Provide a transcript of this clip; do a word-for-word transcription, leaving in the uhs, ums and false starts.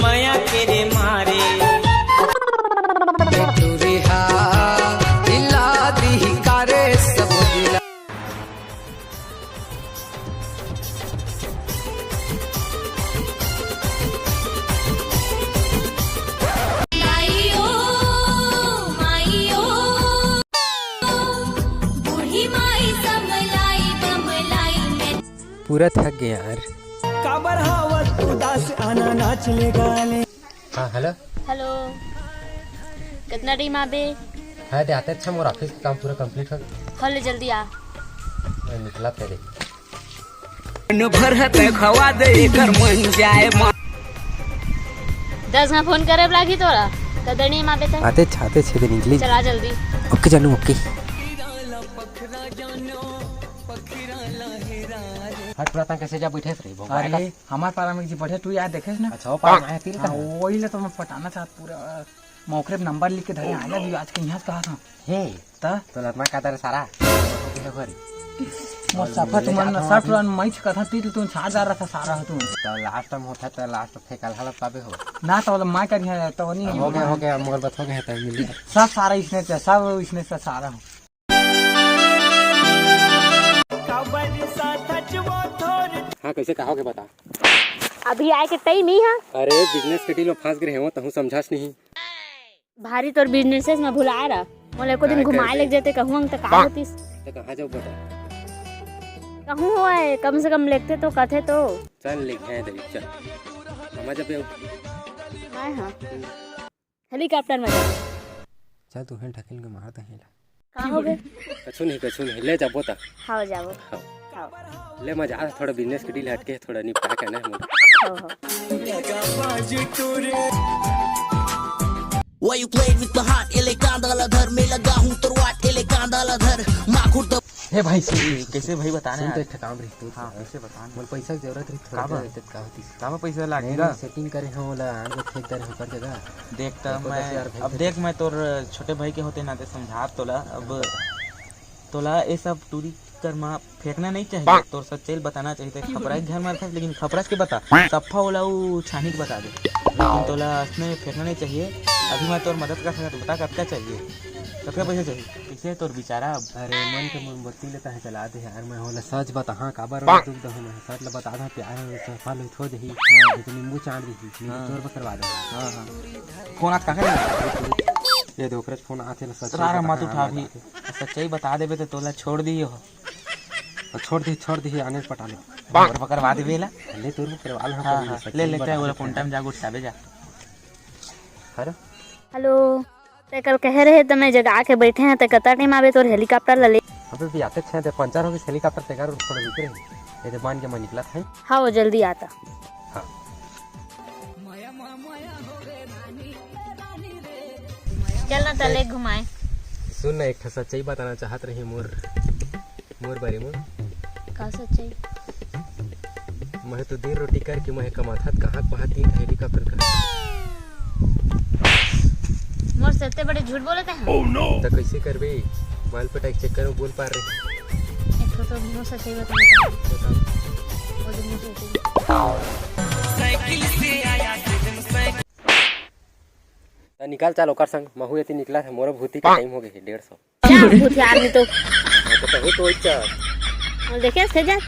मया के रे मारे। टूरी हा हिला दी कारे सब दिला। पूरा थक गया यार। काबर हावत उदास आना नाच ले गाने। हाँ, हेलो। हेलो। कितना टाइम आबे? हाँ, ते आते अच्छा, मोर ऑफिस के काम पूरा कंप्लीट हो गया। हो ले, जल्दी आ। मैं निकला थे देख। मन भर है ते खवा दे एकर मन जाए मन। दस घंटा फोन करे लागही तोरा, कदर नहीं माबे ते। आते छाते छे दिन निकली। चला जल्दी। ओके जानू, ओके। हट, पूरा तंग कैसे जा बैठे रे, भोगा अरे, का? हमार पारा में जी बैठे, तू यार देखेस ना। अच्छा, वो पारा में तिल का हाँ, है? वही ले तो मैं पटाना चाहत पूरा। मैं ओकरे नंबर लिख के धरे, I love you आज के यहाँ से कहा था। हे, त? तो लतना का दर सारा? मोर सफा तुमन, सब तुमन मैच कथा तीत तुम छा जा रहा था सारा हो तुम। तो लास्ट टाइम होता तो लास्ट फेंकल हालत पाबे हो। ना तो मैं करी है तो नहीं हो गया, हो गया, मोर बात हो गया, तो मिल गया। सब सारा इसने से, सब इसने से सारा हो। हाँ, कैसे कहा के बता। अभी आए के टाइम ही है। अरे, बिजनेस के डील में फंस गए हो, तहूँ समझास नहीं। भारी तोर बिजनेसेस में भुलाए रहा। मोला एको दिन का घुमाए करबे? लग जाते, कहूँ त का होतिस? तो कहाँ जाओ बता? कहूँ होए, कम से कम लेते तो कथे तो। चल, ले गए तेरी, चल। हम जब मैं हाँ। हेलीकॉप्टर में जा। चल, तू हेल ढकेल के मार दे हेला। का हो गए? कछु नहीं, कछु नहीं, ले जाबो ता। हाँ, जाबो। हाँ। ले, मैं जा, थोड़ा बिजनेस के डील हटके, थोड़ा निपटा के ना हम। हो, हो। Why you played with my heart? एले कांदा ला धर, मैं लगा हूँ तोर वाट, एले कांदा ला धर, माखुर द- हे भाई, सुन, कैसे भाई बताना सुन तो यार। एक ठे काम रही तू। हाँ, कैसे बताना? मोर पैसा के जरूरत रही, थोड़ा काबर? दे देते, का होती? काबर पैसा अरे, लागेगा? मैं सेटिंग करे हूँ, ओला आगे फेंक दे रहे हूँ, ऊपर जगह। देख तो तेरे को मैं, दस हजार भेज अब दे। देख, मैं तोर छोटे भाई के होते नाते समझात तोला। अब तोला ये सब टूरी कर मा फेंकना नहीं चाहिए, तोर सच्चाई बताना चाहिए। ते खपरा के घर में रखस, लेकिन खपरा के बता, सफा ओला उ छानी के बता दे, लेकिन तोला असने फेंकना नहीं चाहिए। अभी मैं तोर मदद कर सकत, बता कतका चाहिए, कतका पैसा चाहिए, कैसे तोर बिचारा? अब अरे मन के मोमबत्ती लेता है, चला दे यार। मैं होला सच बता, हाँ, काबर ओला दुख दहूँ मैं, सच ला बता दा, प्यार है, सफा लो छोड़ दही, हाँ। नहीं तो नींबू चाट दही, नहीं तो हाँ। चोर पकड़वा दे। हाँ, हाँ। फोन आत काहे? ये दे ओकरे फोन आत है ना, सच सारा बता, मत हाँ, उठा हाँ, अभी। बता दे। सच्चाई बता देबे तो तोला छोड़ दियो हो। तो छोड़ दी, छोड़ दी, आने पटा ले। और पकड़वा देबे ला। ले तोर पकड़वा ले, हाँ, हाँ, हाँ। सच्चाई ले लेते हैं, बता ओला दे। फोन टाइम जा गुस्साबे जा। हेलो। हेलो। ते कल कहे रहे त मैं जगा के बैठे हैं, ते कता टाइम आबे तोर हेलीकॉप्टर ला ले? अबे भी आते छे, ते पंचर हो गई हेलीकॉप्टर, ते कर थोड़ा रुक रहे। ये तो मान के मैं निकला था। हाँ, वो जल्दी आता। हाँ। चल ना, तले घुमाए। सुन ना, एक ठो सच्चाई बताना चाहत रही मोर, मोर बारे में। का सच्चाई? मैं तो दिन रोटी करके मैं कमाथत, कहाँ कहाँ तीन हेलीकॉप्टर का। मोर से इतने बड़े झूठ बोलते हैं। तो कैसे करबे? माल पटाई के चक्कर में बोल पार रही। एक ठो तो मुंह सच्चाई बताना। बताओ। वो तो मुंह सच्चाई। त निकाल चाल ओकर संग, महू एती निकला है, मोरो भूती के टाइम हो गए है डेढ़ सौ। क्या भूतिया आदमी तो। हाँ, तो कहूँ तो इच्छा। और देखे, इसके जा।